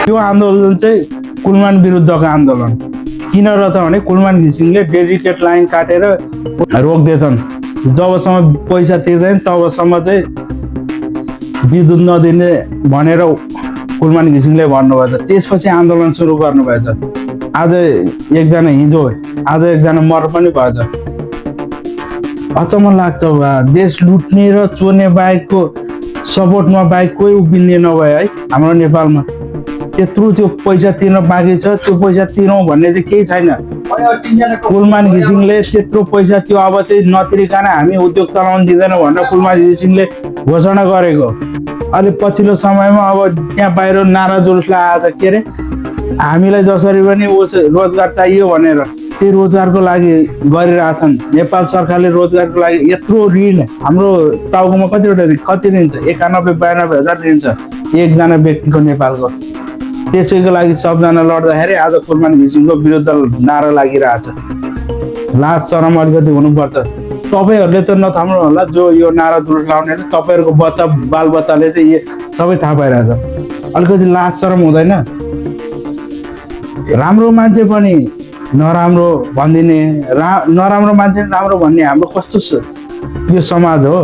यो आन्दोलन चाहिँ कुलमान विरुद्धको आन्दोलन किन र त भने कुलमान घिसिङले डेडिकेट लाइन काटेर रोक्दैछन्। जबसम्म पैसा तिर्दैन तबसम्म चाहिँ विद्युत नदिने भनेर कुलमान घिसिङले भन्नुभएछ। त्यसपछि आन्दोलन सुरु गर्नुभएछ। आज एकजना हिजो आज एकजना मर पनि भएछ। अचम्म लाग्छ देश लुट्ने र चोर्ने बाहेकको सपोर्टमा बाहेक कोही उभिने नभए है हाम्रो नेपालमा। त्यत्रो त्यो पैसा तिर्न बाँकी छ, त्यो पैसा तिरौँ भन्ने चाहिँ केही छैन। कुलमान घिसिङले त्यत्रो पैसा त्यो अब चाहिँ नतिरिकन हामी उद्योग चलाउन दिँदैन भनेर कुलमान घिसिङले घोषणा गरेको। अहिले पछिल्लो समयमा अब त्यहाँ बाहिर नारा जुलुस लगाएर के अरे हामीलाई जसरी पनि रोजगार चाहियो भनेर त्यो रोजगारको लागि गरिरहेछन्। नेपाल सरकारले रोजगारको लागि यत्रो ऋण हाम्रो टाउकोमा कति दिन्छ 91-92 हजार दिन्छ एकजना व्यक्तिको नेपालको। त्यसैको लागि सबजना लड्दाखेरि आज कुलमान घिसिङको विरुद्ध नारा लागिरहेछ। लाज शरम अलिकति हुनुपर्छ। तपाईँहरूले त नथाम्नु होला जो यो नारा जुलुस लाउने तपाईँहरूको बच्चा बालबच्चाले चाहिँ यो सबै थाहा पाइरहेछ। अलिकति लाज शरम हुँदैन? राम्रो मान्छे पनि नराम्रो भनिदिने, नराम्रो मान्छे राम्रो भन्ने हाम्रो कस्तो यो समाज हो?